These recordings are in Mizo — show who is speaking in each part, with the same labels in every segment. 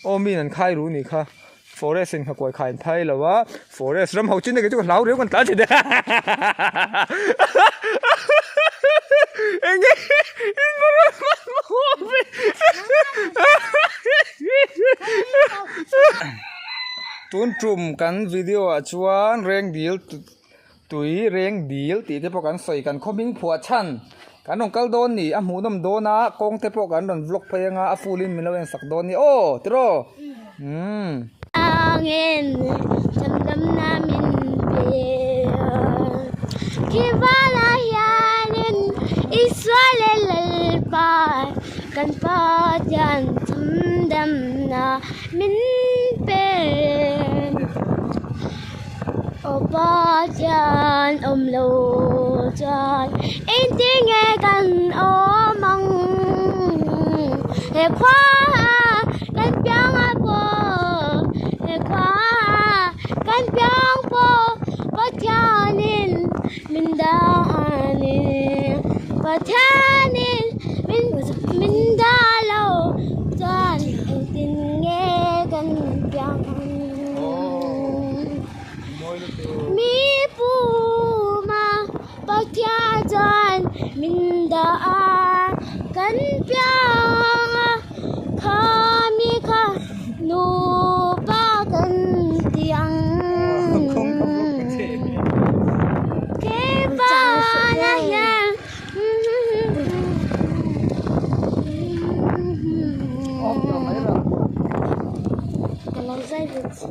Speaker 1: Aw mi an khai ru nih kha forest in nghakuai khai an phai lo a forest ram ho chin te kei chu ka hlau riau kan tlan thin e enge in va rawn hmanhmawh ve tun tum kan video ah chuan reng dil tui reng dil tih te pawh kan sawi kan khaw hming phuah chhan kan rawn kal dawn ni a hmuhnawm dawn a kawng te pawh kan rawn vlog phei anga a full in min lo en sak dawn ni aw tiraw umm.
Speaker 2: Aw Pathian awm lo chuan engtinge kan awm ang? He khua kan piang a pawh, he khua kan piang pawh Pathianin min dah a ni. Pathianin min min dah lo chuan engtin nge kan piang ang? Mi puma Pathian chuan min dah a, kan piang a, kha mi kha nupa kan ti ang. Keipana hian Ka lo zai ve chi.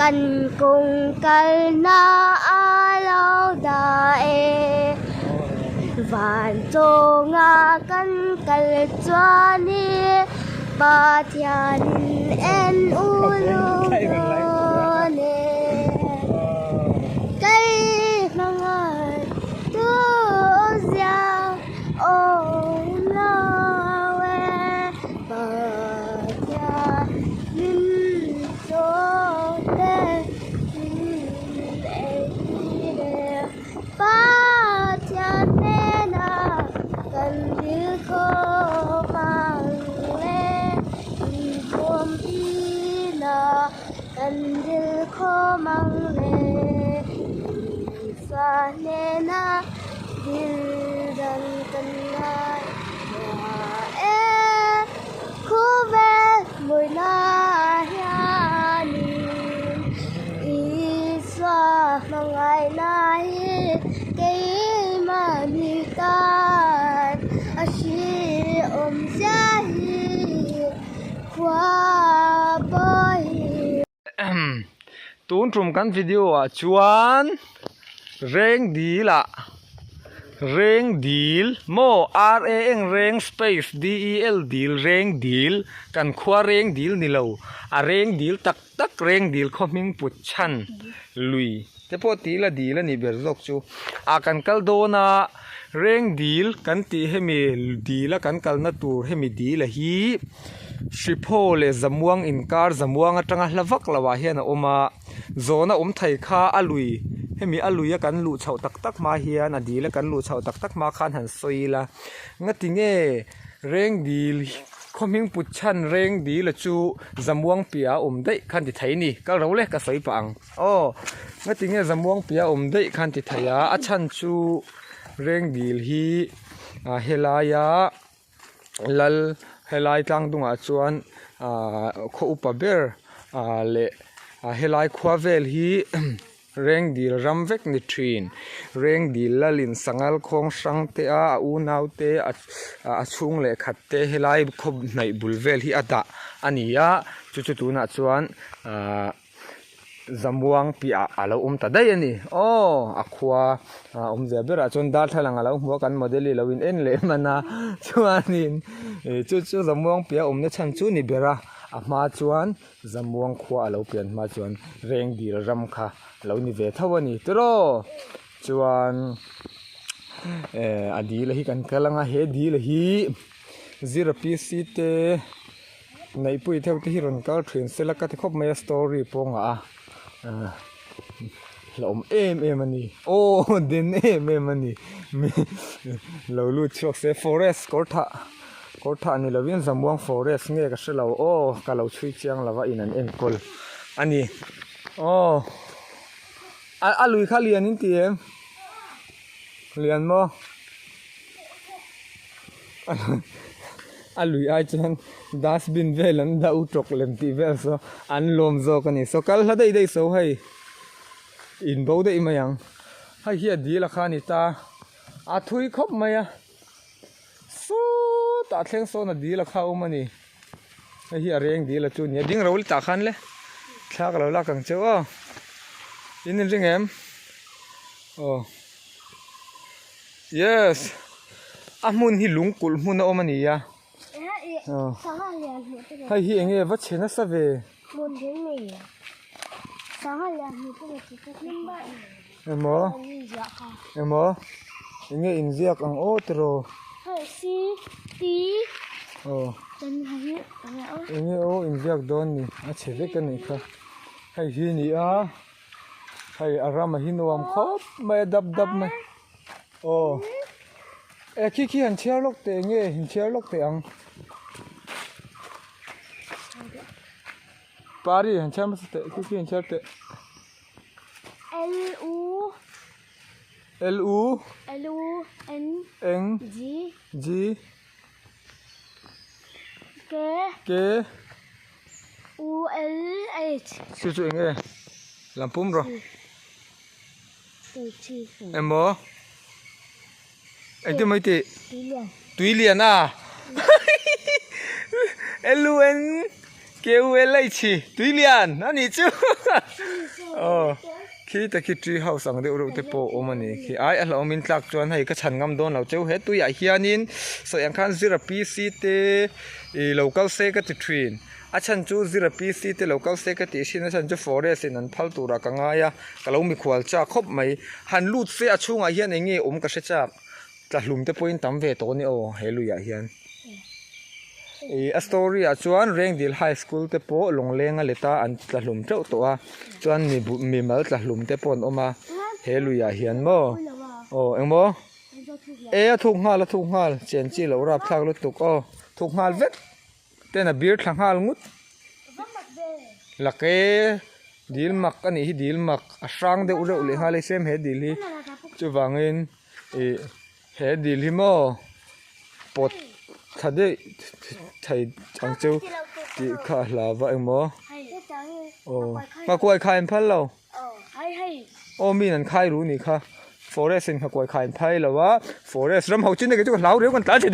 Speaker 2: Kan kawng kalna a lo dah e. Van chawnga kan kal chuan i Pathianin en u lung dawn e. Kei hmangaih tu zia awm lo e. Pathianin chaw te min ei tir e. Pathian hnena kan dil khawm ang le. Inkhawm ina kan dil khawm ang le. Isua hnena dil dan kan ngaihtuah e. Khawvel mawina hianin Isua hmangaihna hi keimahni tan a hrehawm zia hi khua pawh hi.
Speaker 1: Tun tum kan video ah chuan reng dil ah reng dil maw R A N reng space D E L dil reng dil kan khua reng dil ni lo a reng dil tak tak reng dil khaw hming put chhan lui te pawh tih ila dil a nih ber zawk chu ah kan kal dawn a reng dil kan tih hemi dil a kan kalna tur hemi dil a hi. Hriphaw leh Zamuang inkar Zamuang atanga hla vak lo ah hian a awm a, zawhna awm thei kha a lui hemi a lui a kan luh chhoh tak tak hma hian a dil a kan luh chhoh tak tak hma khan han sawi ila ngati nge reng dil khaw hming put chhan reng dil a chu Zamuang piah a awm daih khan ti thei ni kal ro le ka sawi pah ang aw ngati nge Zamuang piah a awm daih khan ti thei a a chhan chu reng dil hi ah helaia. Lal helai tlang dungah chuan ahh khaw upa ber ahh leh helai khua vel hi. Rengdil ram vek ni thin. Rengdil lalin sangal khawng hrang te a a unau te a a chhung leh khat te helai khaw hnaih bul vel hi a dah a ni a chu chu tunah chuan ahh Zamuang piahah a lo awm ta daih a ni. Aw a khua a awmzia berah chuan darthlalang a lo hmu a kan model hi a lo in en leh hman a chuanin ih chu chu Zamuang piah a awmna chhan chu ni ber a a hma chuan Zamuang khua a lo pian hma chuan Rengdil ram kha a lo ni ve tho a ni tiraw chuan eh a dil hi kan kal ang a he dil hi zira PC te Neihpui theuh te hi rawn kal thin se la ka ti khawp mai a story pawh ngah a ah hlauhawm em em a ni aw den em em a ni lo lut chhuak se forest kawr thah kawr thah ni lovin zamuang forest nge ka hrelo aw ka lo chhui chiang lova in an enkawl a ni aw a lui kha lian in ti em lian maw. A lui ai chuan dustbin vel an dah u tawk lem tih vel saw an lawm zawk a ni. Saw kal hla daih daih so hei in bo daih mai ang. Hei hi a dil a kha a ni ta a thui khawp mai a sawtah thleng sawn a dil a kha a awm a ni. Hei hi a reng dil a chu a ni a ding ro tah khan le thla ka lo lak ang cheu aw in inring em aw. Yes a hmun hi lung kulh hmun a awm a ni a hei hi eng nge va chhe nasa ve emaw emaw eng nge inziak ang aw tiraw aw eng nge aw inziak dawn ni a chhe vek a nih kha hei hi a ni a. Hei a ram a hi nuam khawp mai a dap dap mai aw e khi khi han chhiar lawk teh nge han chhiar lawk teh ang pari han chhiar hmasa teh khi khi han chhiar teh
Speaker 2: L U
Speaker 1: L U
Speaker 2: L U N
Speaker 1: N
Speaker 2: G
Speaker 1: G
Speaker 2: K
Speaker 1: K
Speaker 2: U L H.
Speaker 1: Chu chu eng nge? Lam pum rawh. Emaw? Engtin mai tih? Tui lian a. L U N K U L H tui lian a nih chu. Aw khi te khi tree house ang deuh reuh te pawh a awm a ni khi. Ai a hlauhawm in tlak chuan hei ka chhan ngam dawn lo cheu he tuiah hianin sawi ang khan zira PC te ih lo kal se ka ti thin. A chhan chu zira PC te lo kal se ka tih hrin a chhan chu forest in an phal turah ka ngai a, ka lo mikhual chak khawp mai. Han lut se a chhungah hian eng nge awm ka hre chak. Tlahlum te pawhin tam ve tawh a ni aw he luiah hian. Ih a story ah chuan Rengdil High School te pawh Lawnglenga leta an tlahlum teuh tawh a, chuan mi mimal tlahlum te pawh an awm a he luiah hian maw aw engmaw e a thuk nghal a thuk nghal chen chi loh rapthlak lutuk aw thuk nghal vek. Ten a bir thla nghal ngut. Lake dil mak a nih hi dil mak a hrang deuh reuh leh nghal a same he dil hi chuvangin ih he dil hi maw pawt thla daih thei ang chu tih kha a hlau va engmaw aw nghakuai kha in phal lo. Aw min an khai ru nih kha forest in nghakuai khai an phai lo a forest ram ho chin te kei chu ka hlau riau kan tlan thei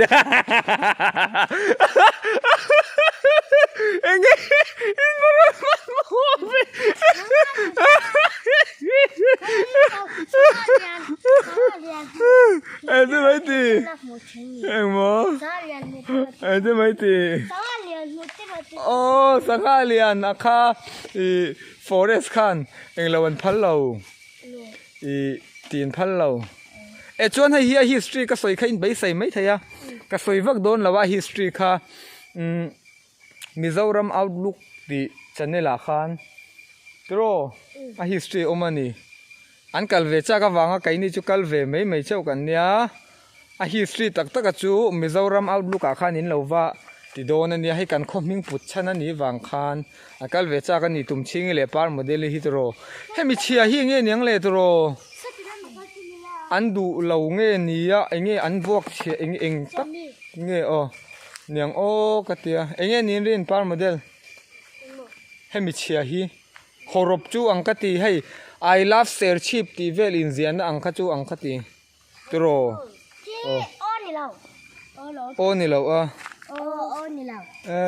Speaker 1: enge in moral man maw ve eng te mai ti eng maw eng te mai ti aw sangha lian a kha ih Forest khan englo an phal lo ih tih an phal lo e chuan hei hi a history ka sawi kha in beisei mai thei a ka sawi vak dawn lo a history kha umm Mizoram outlook tih channel ah khan tiraw a history a awm a ni an kal ve chak avanga keini chu kal ve mai mai chauh kan nia. A history tak taka chu Mizoram outlook ah khan in lo va ti dawn a nia, hei kan khaw hming put chhan a nih vang khan a kal ve chak a ni Tumchhingi leh Par Model-i hi tiraw. Hemi chhia hi enge niang le tiraw? An duh lo nge nia enge an vuak chhia eng eng tak nge aw niang aw ka tia enge niin rin Par Model hemi chhia hi. Hawrawp chu ang ka ti hei I love Serchhip tih vel inziahna ang kha chu ang kha ti tiraw
Speaker 2: aw ni lo
Speaker 1: aw ni lo a
Speaker 2: aw ni lo
Speaker 1: e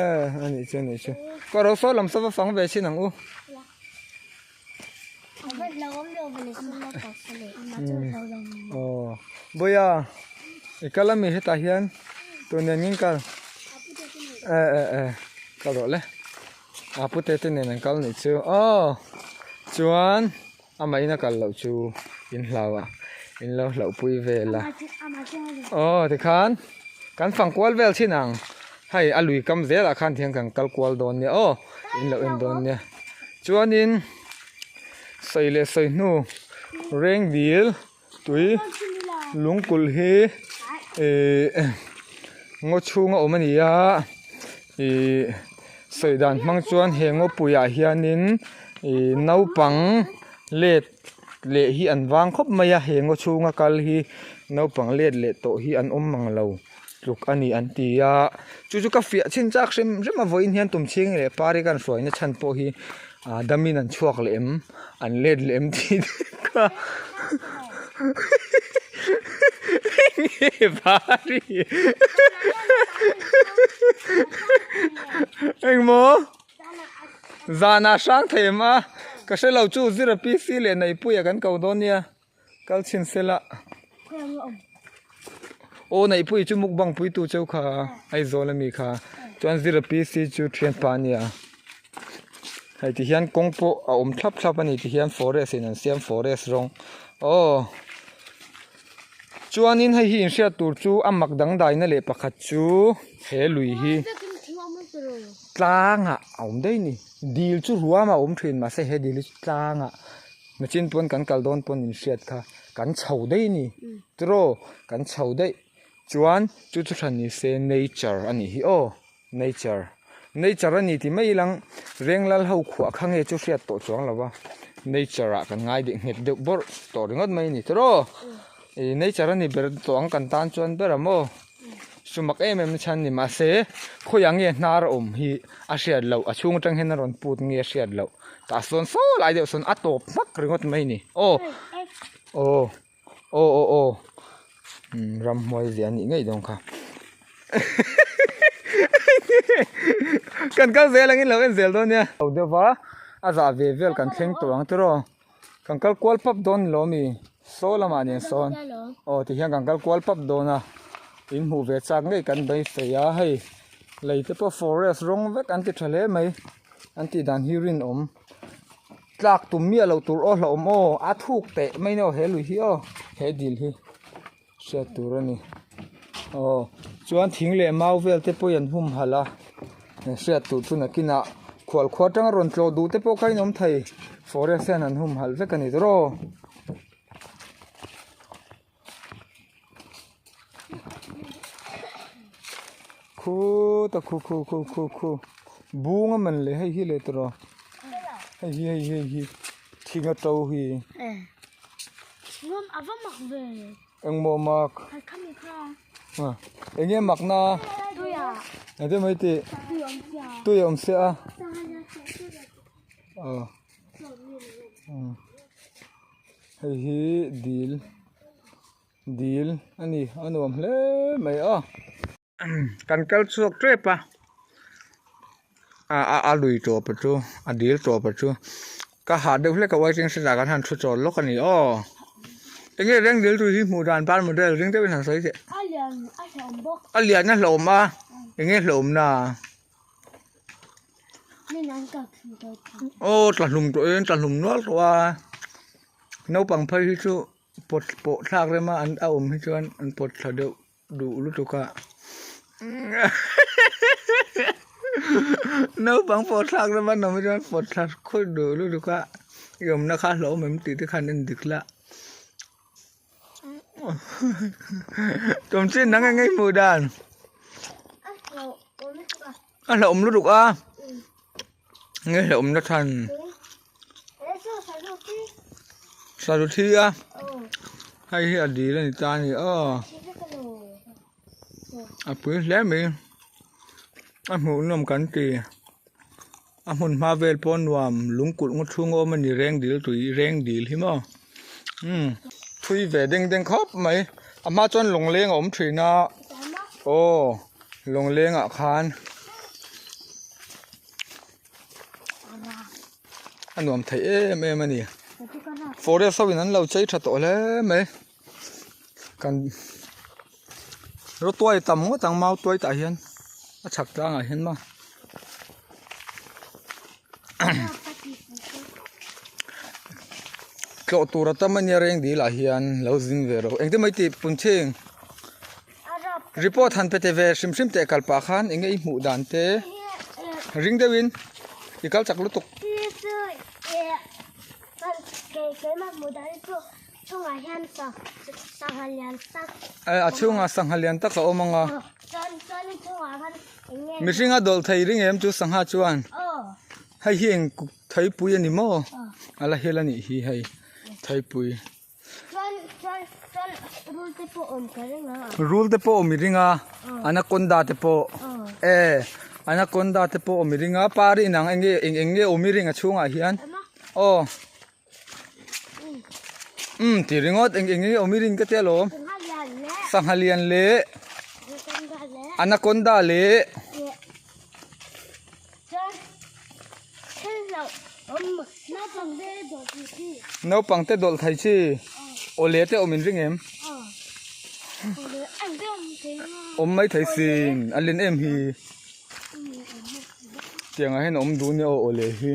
Speaker 1: a nih chu a nih chu ka ro saw lam saw va fang ve chin ang u aw Bawia i kal ami hetah hian tun nen ngin kal e e e kal rawh le. A pute te nen an kal nih chu aw chuan amah in a kal loh chu in hlau a in lo hlauh pui vel a aw tikhan kan fang kual vel thin ang hei a lui kam zel ah khan tihian kan kal kual dawn nia aw in lo en dawn nia chuanin sawi leh sawi hnu reng dil tui lungkulh hi ihh ngaw chhunga awm a ni a ihh sawi dan hmang chuan he ngawpui ah hianin ihh naupang let leh hi an vang khawp mai a he ngaw chhunga kal hi naupang let leh tawh hi an awm mang lo tluk a ni an ti a chu chu ka fiah chin chak hrim hrim a vawiin hian tumchhing leh pari ka hruaina chhan pawh hi ah damin an chhuak leh em an let leh em tih te kha enge pari engmaw zanah hrang thei em a ka hrelo chu zira PC leh Neihpuia kan ko dawn nia. Kal chhin sela. Aw Neihpuii chu mukbang pui tu cheu kha Aizawl ami kha chuan zira PC chu thian pa ania hei ti hian kawng pawh a awm thlap thlap ani ti hian forest in an siam forest rawng aw chuanin hei hi inhriat tur chu a mak dangdaina leh pakhat chu he lui hi tlangah a awm daih a ni dil chu ruamah a awm thin mahse he dil hi chu tlangah. Machine pawn kan kal dawn pawn min hriat kha kan chho daih a ni tiraw kan chho daih chuan chu chu hran ni se nature a nih hi aw nature nature a ni tih mai ilang Renglal ho khuah kha nge chu hriat tawh chuang lo va nature ah kan ngai deuh nghet deuh bawrh tawh ringawt mai a ni tiraw ih nature a ni ber tawh ang kan tan chuan ber ang maw. Sumak em em chhan ni mahse khawiah nge hnar a awm hi a hriat loh a chhung atang hian a rawn put nge a hriat loh tah sawn saw lai deuh sawn a tawp hmak ringawt mai ni aw aw aw aw aw umm ramhuai zia anih ngei dawn kha kan kal zel angin lo en zel dawn nia lo deuh va a zah ve vel kan thleng tawh ang tiraw. Kan kal kual pap dawn ni lo mi? Saw lamah nen sawn. Aw ti hian kan kal kual pap dawn a. In hmuh ve chak ngei kan beisei a hei lei te pawh forest rawng vek an ti tha hle mai. An tih dan hi rinawm. Tlak tum miah loh tur aw hlauhawm aw a thuk teh mai nia aw he lui hi aw he dil hi hriat tur a ni. Aw chuan thing leh mau vel te pawh hi an humhalh a hriat tur chu nakinah khual khua atanga rawn tlawh duh te pawh kha in awm thei forest hian an humhalh vek a ni tawh aw. Khuta khu khu khu khu khu bung a man le hei hi leh tawh rawh hei hi hei hi hei hi thing a to hi.
Speaker 2: Ram a va mak ve.
Speaker 1: Engmaw mak?
Speaker 2: Khami kha.
Speaker 1: A enge mak na?
Speaker 2: Tui a.
Speaker 1: Engtin mai tih?
Speaker 2: Tui awm sia.
Speaker 1: Tui awm sia a. Aw. Hei hi dil dil a ni a nuam hle mai a. Kan kal chhuak tep a a a lui tawp a chu a dil tawp a chu ka hah deuh hlek a waiting shed ah kan han thu chawl lawk a ni aw enge reng dil tur hi hmuh dan par model ring deuhin han sawi teh
Speaker 2: a lian a hlauhawm bawk
Speaker 1: a lian a hlauhawm a enge hlauhawm na aw tla hlum tawh in tla hlum nual tawh a naupang phei hi chu pawt pawh thlak rem a an a awm hi chuan an pawt thla deuh duh lutuk a naupang pawh thlak rem a an awm hi chuan pawt thla khawih duh lutuk a i awmna kha hlauhawm em tih te khan en dik la tum chin nang eng nge hmuh dan a hlauhawm lutuk a nge hlauhawm na chhan sazu thi a hei hi a dil a ni ta a ni aw a pui hle mai a hmuhnawm kan ti. A hmun hma vel pawh nuam lungkulh ngaw chhung a awm a ni reng dil tui reng dil hi maw umm thui ve deng deng khawp mai a hma chuan lawngleng a awm thin a aw lawngleng ah khan a nuam thei em em a ni forest ho in an lo chei tha tawh hle mai kan rawtuai tam ngawt ang mau tuai tah hian a chhak tlangah hian maw tlawh tur a tam ania reng dil ah hian lo zin ve rawh engtin mai tih punchhing report han pe te ve hrim hrim teh kal pah khan enge i hmuh dan te ring deuhin i kal chak lutuk.
Speaker 2: Chungah hian sangha lian tak
Speaker 1: A chhungah sangha lian tak a awm ang a.
Speaker 2: Chuan chuan chungah khan eng nge
Speaker 1: Mihring a dawlh thei ring em chu sangha chuan. Hei hi eng theipui a ni maw? A la hel a nih hi hei theipui.
Speaker 2: Chuan chuan chuan rul te pawh awm ka ring a.
Speaker 1: Rul te pawh awm i ring a anaconda te pawh e anaconda te pawh awm i ring a pari inang eng nge eng eng nge awm i ring a chhungah hian aw. Umm ti ringawt eng eng nge awm i rin ka tia lawm sangha lian leh anaconda leh naupang te dawlh thei chi awle te awm in ring em awm mai thei sin a len em hi tiang ah hian a awm duh nia aw awle hi.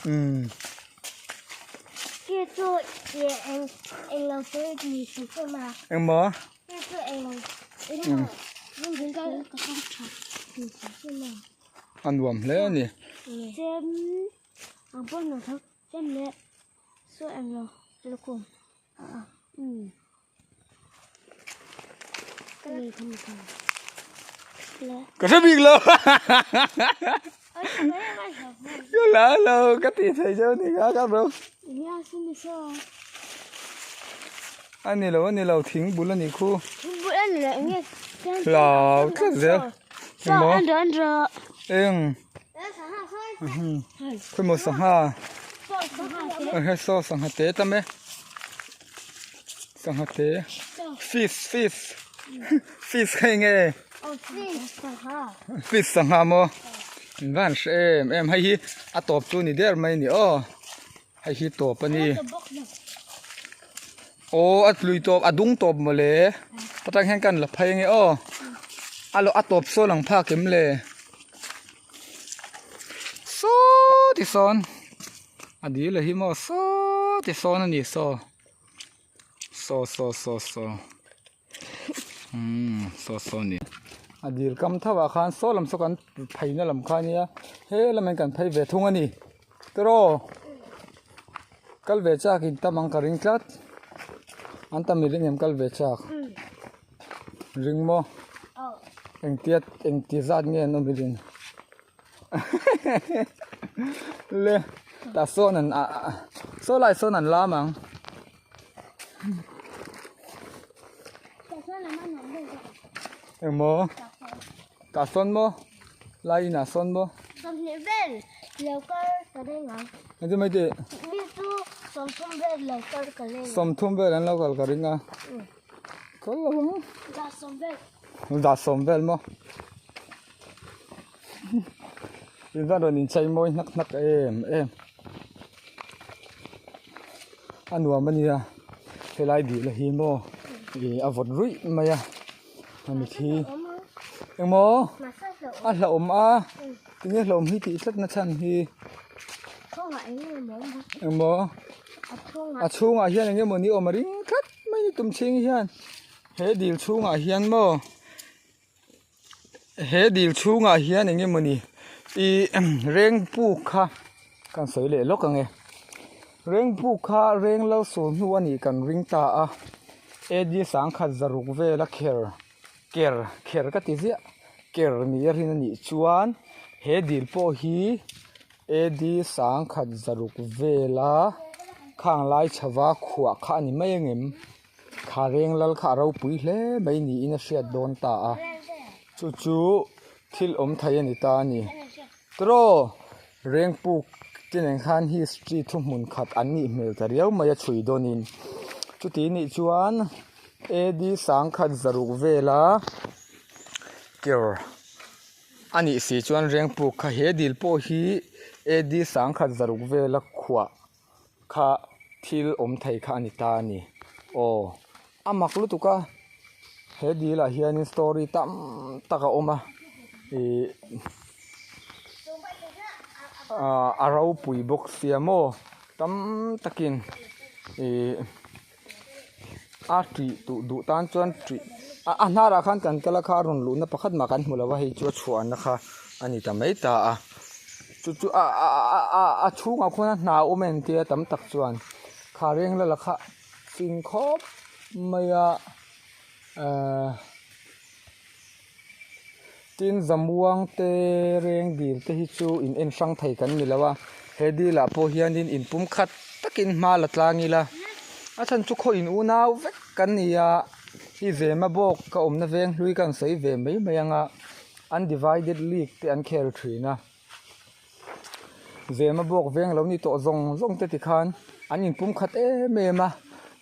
Speaker 1: Umm. Engmaw? A nuam hle a ni. Ka hre bik lo Ka la lo ka ti thei deuh ni kha ka bro A ni lo a ni lo thing bul a nih khu Hlau tlat zel Engmaw Eng Khawimaw sangha Saw sangha te tam e. Sangha te fish fish fish kha enge fish sangha maw in van hre em em hei hi a tawp chu ni der mai a ni aw hei hi tawp a ni aw a lui tawp a dung tawp mawle atang hian kan la phei ange aw a lo a tawp sawn ang phak em le saw ti sawn. A dil a hi maw saw ti sawn a ni saw saw saw saw saw umm saw saw a ni a dil kam tho ah khan saw lam saw kan phei na lam kha a nia he lamah hian kan phei ve thung a ni tiraw kal ve chak in tam ang ka ring tlat an tam i ring em kal ve chak ring maw engtia engti zat nge an awm i ring. Le tah sawn an ah ah saw lai sawn an lam ang. Engmaw tah sawn maw lai inah sawn maw.
Speaker 2: Sawmhnih vel lo kal ka reng ang.
Speaker 1: Engtin mai tih?
Speaker 2: Mi chu sawmthum vel lo kal ka reng ang.
Speaker 1: Sawmthum vel an lo kal ka ring a. Kal lo ang.
Speaker 2: Dah sawm vel.
Speaker 1: Dah sawm vel maw. In van rawn inchei mawi hnak hnak em em a nuam a nia helai dil hi maw ih a vawt ruih mai a hemi khi engmaw a hlauhawm a tinge hlauhawm hi tih tlat na chhan hi engmaw a chhungah hian eng emawni awm a ring tlat mai a ni tum chhing hian he dil chhungah hian maw. He dil chhungah hian eng emawni ih reng puk kha kan sawi leh lawk ang e reng puk kha reng lo sawl hnu a nih kan ring ta a A_D sangkhat zaruk vela kher ker kher ka ti ziah ker ni a rin a nih chuan he dil pawh hi A_D sangkhat zaruk vela khang lai chhava khuah kha a ni mai ang em. Kha reng lal kha a ropui hle mai niin a hriat dawn ta a, chu chu thil awm thei a ni ta a ni. Tiraw! Rengpuk te nen khan history thuhmun khat an nih hmel ta riau mai a chhui dawnin chuti nih chuan AD sangkhat zaruk vela ker a nih si chuan Rengpuk kha he dil pawh hi AD sangkhat zaruk vela khuah kha thil awm thei kha a ni ta a ni. Aw a mak lutuk a he dil ah hianin story tam tak a awm a ih ah a ropui bawk sia maw tam takin ih a tih duh duh tan chuan tih a hnarah khan kan kal a kha a rawn luhna pakhat mah kan hmu lo a hei chu a chhuahna kha a ni ta mai ta a chu chu a a a a chhungah khuan a hna awm em tia tam tak chuan kha reng lala kha fing khawp mai a ehh tin zamuang te reng dil te hi chu in en hrang thei kan ni lo a he dil ah pawh hianin in pum khat takin hma la tlang ila a chhan chu khaw in unau vek kan ni a hi zema bawk ka awmna veng hlui ka han sawi ve mai mai anga undivided league te an khel thin a zema bawk veng lo ni tawh zawng zawng te tikhan an inpum khat em em a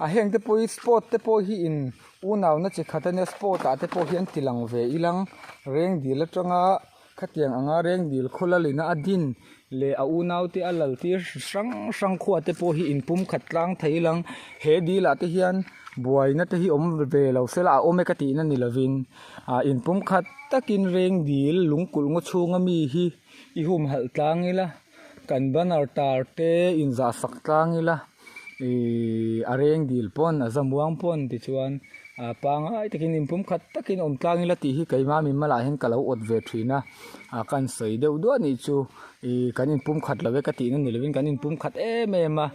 Speaker 1: a heng te pawh hi sport te pawh hi in Unauna chi khat ania sport ah te pawh hian ti lang ve ilang reng dil atanga khatiang anga reng dil khaw lalina a din leh a unau te a lal tir hrang hrang khua te pawh hi inpum khat tlang thei ilang he dil ah te hian buaina te hi awm ve lo sela a awm e ka tihna ni lovin ah inpum khat takin reng dil lungkulh ngaw chhunga mi hi i humhalh tlang ila kan banner tar te inzah sak tlang ila. Ihh a reng dil pawn a zamuang pawn tichuan ah pangai takin inpum khat takin awm tlang ila tih hi keimah mi malah hian ka lo awt ve thin a ah ka han sawi deuh duah anih chu ihh kan inpum khat lo e ka tihna ni lovin kan inpum khat em em a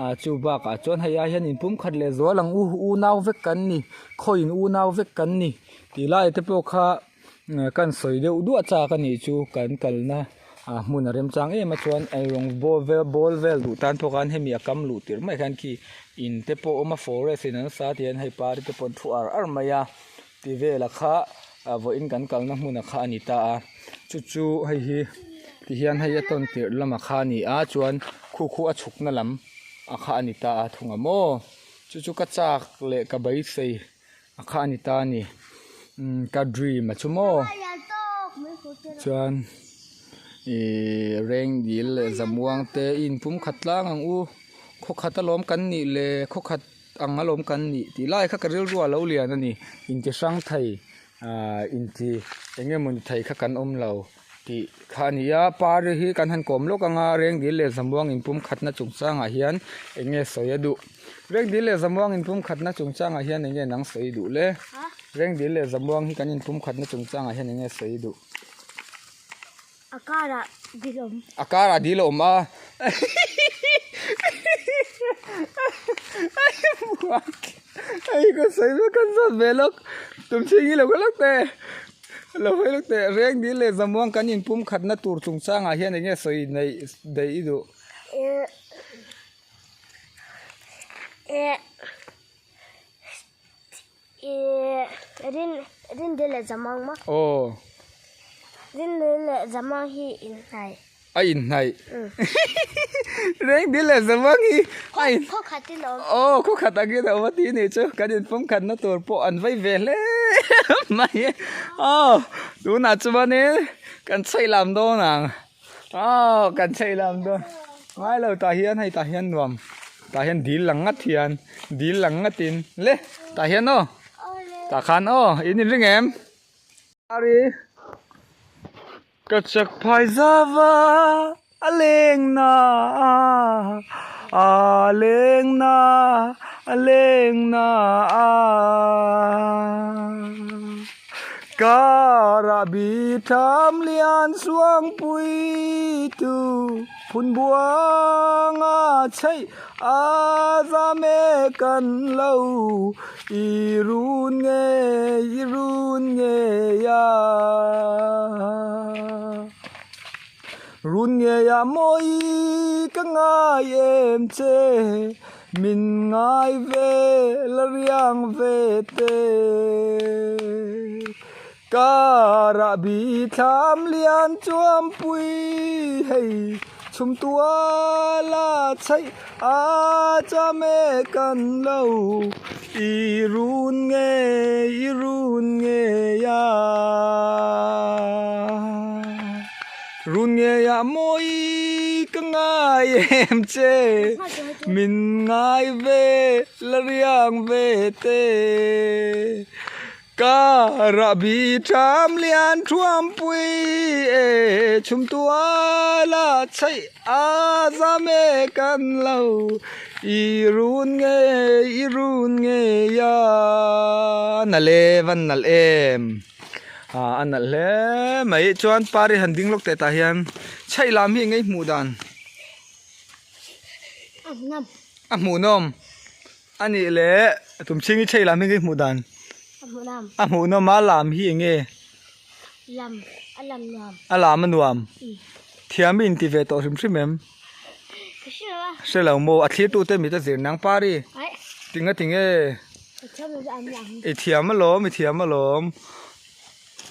Speaker 1: ah chu bakah chuan hei ai hian inpum khat leh zual ang u unau vek kan ni khawiin unau vek kan ni tih lai te pawh kha. Kan sawi deuh duah chak a nih chu kan kalna ah hmun a remchang em a chuan eirawng bawl vel bawl vel duh tan pawh khan hemi a kam luh tirh mai khan khi in te pawh a awm a forest in an sa tih hian hei pari te pawh an thu ar ar mai a ti vel a kha ah vawiin kan kalna hmun a kha a ni ta a chu chu hei hi ti hian hei a tawn tirh lamah kha a ni a chuan khu khu a chhukna lam a kha a ni ta a thung a maw chu chu ka chak leh ka beisei. A kha a ni ta a ni umm ka dream a chu maw chuan ihh reng dil leh zamuang te i inpum khat tlang ang u khaw khat alawm kan nih leh khaw khat ang alawm kan nih tih lai kha ka rilru a lo lian a ni inti hrang thei ahh inti eng emaw ni thei kha kan awm lo tih kha a ni a pari hi kan han kawm lawk ang a rengdil leh zamuang inpum khatna chungchangah hian eng nge sawi a duh rengdil leh zamuang inpum khatna chungchangah hian eng nge nang sawi duh le rengdil leh zamuang hi kan inpum khatna chungchangah hian eng nge sawi duh
Speaker 2: a karah dil awm
Speaker 1: a karah dil a awm a hei ka sawi vek kan zawt ve lawk tumchhingi lo ka lawk teh. Lo hawi lawk teh reng dil leh zamuang kan inpum khatna tur chungchangah hian eng nge sawi neih daih i duh?
Speaker 2: Rin dil leh zamuang maw?
Speaker 1: Aw.
Speaker 2: Rin dil leh zamuang hi inhnaih.
Speaker 1: A inhnaih. Reng dil leh zamuang hi a in.
Speaker 2: Khaw khat in a awm.
Speaker 1: Aw khaw khat angin a awm a ti nih chu kan inpum khatna tur pawh an vei ve hle mai. Aw tunah chuanin kan chheih lam dawn ang. Aw kan chheih lam dawn. Ngai lo tah hian hei tah hian nuam tah hian dil lang ngat hian dil lang ngatin le tah hian aw tah khan aw in inring em? Ka chak phai zava a leng na a leng na a leng na Kara bi tham lian suang pui tu phun buang a chheih a zam e kan lo I run ngei, i run ngei a. Run ngei a mawi ka ngai em che, min ngai ve la riang ve te. Ka rahbi thlam lian chuam pui hei. Chhum tuala chheih a cham e kan lo i run ngei i run ngei a. Run ngei ah mawi ka ngai em che min ngai ve la riang ve te. Ka rahbi ṭham lian ṭhuampui e chhum tuala chheih a zam e kan lo i run ngei i run ngei a nalh e van nalh em ah a nalh hle mai chuan pari han ding lawk teh tah hian chheih lam hi eng nge i hmuh dan a hmuhnawm. A nih leh tumchhing i chhei lam hi hmuh dan?
Speaker 2: A hmuh nawm.
Speaker 1: A hmuh nawm a lam hi eng nge?
Speaker 2: Lam, a lam nuam.
Speaker 1: A lam a nuam. Thiam i inti ve tawh hrim hrim em?
Speaker 2: Ka hre lo a.
Speaker 1: Hre lo maw? A thlir tute mit a zir nang pari.
Speaker 2: Aih.
Speaker 1: Tinga tinge?
Speaker 2: I thiam lo chu an ni ang.
Speaker 1: I thiam alawm, i thiam alawm.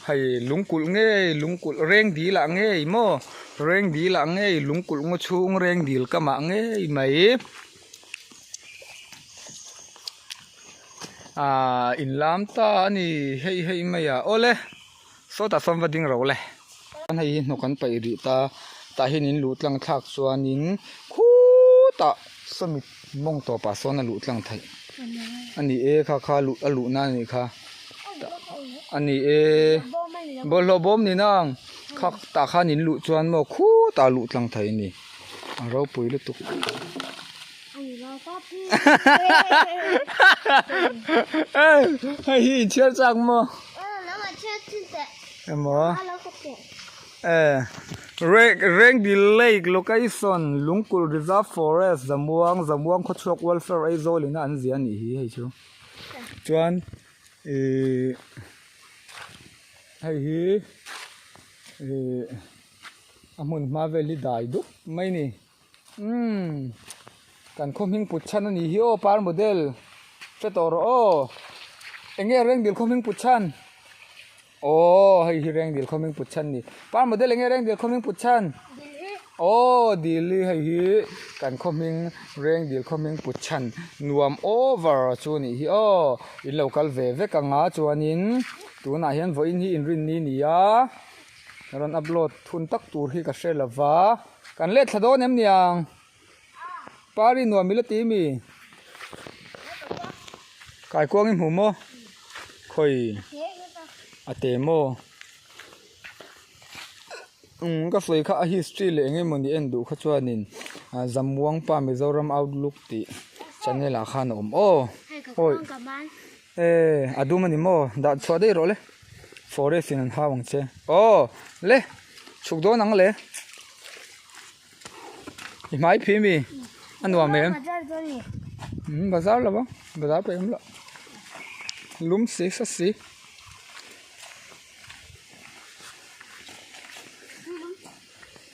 Speaker 1: Hei lungkulh ngei lungkulh reng dil ah ngei maw? Reng dil ah ngei lungkulh ngaw chhung reng dil kamah ngei mai. Ahh in lam ta a ni hei hei mai a awle sawtah sawn va ding ro le hei hi hnawk an paih rih ta tah hian in luh tlang thlak chuanin khutah sawmi mawng tawpah sawn a luh tlang theih a ni e kha kha luh a luh na a nih kha a ni e bawlhhlawh bawm ni nang kha tah khan in luh chuan maw khutah a luh tlang theih a ni a ropui lutuk. Hei hi inchhiar chak maw? Emaw Rengdil Lake location Lungkulh Reserve Forest Zamuang Zamuang khawchhuak Welfare Aizawl ina an ziah a nih hi hei chu chuan ihh hei hi ihh a hmun hma vel hi dai dup mai a ni. Umm kan khaw hming put chhan a nih hi aw par model hre tawh rawh aw eng nge rengdil khaw hming put chhan aw hei hi rengdil khaw hming put chhan a ni par model eng nge rengdil khaw hming put chhan aw dil hi hei hi kan khaw hming rengdil khaw hming put chhan nuam over chu a nih hi aw in lo kal ve vek ang a chuanin tunah hian vawiin hi inrinni a ni a rawn upload hun tak tur hi ka hre lova. Kan let thla dawn em niang? Pari nuam ila ti mi? Kaikuang i hmu maw? Khawi a te maw? Umm ka sawi kha a history leh eng emawni en duh kha chuanin Zamuangpa Mizoram Outlook tih channel ah khan a awm aw. Awi e a dum a ni maw? Dah chhuah daih rawh le. Forest in an hau ang che. Aw le chhuk dawn ang le. I hmai phi mi a nuam em? Umm bazar lo a bazar pawh em loh lum si sa si.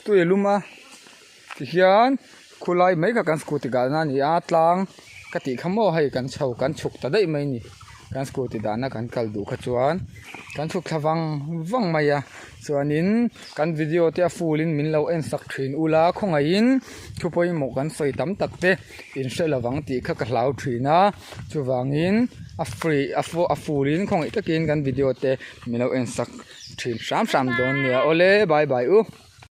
Speaker 1: Tui a lum a tihian khulai mai kha kan scooty dahna a ni a tlang ka tih kha maw hei kan chho kan chhuk ta daih mai a ni kan scooty dahna kan kal duh kha chuan kan chhuk thla vang vang mai a chuanin kan video te a full in min lo en sak thin ula khawngaihin thu pawimawh kan sawi tam tak te in hre lovang tih kha ka hlau thin a chuvangin a free a full in khawngaih takin kan video te min lo en sak thin hram hram dawn nia awle bye bye u.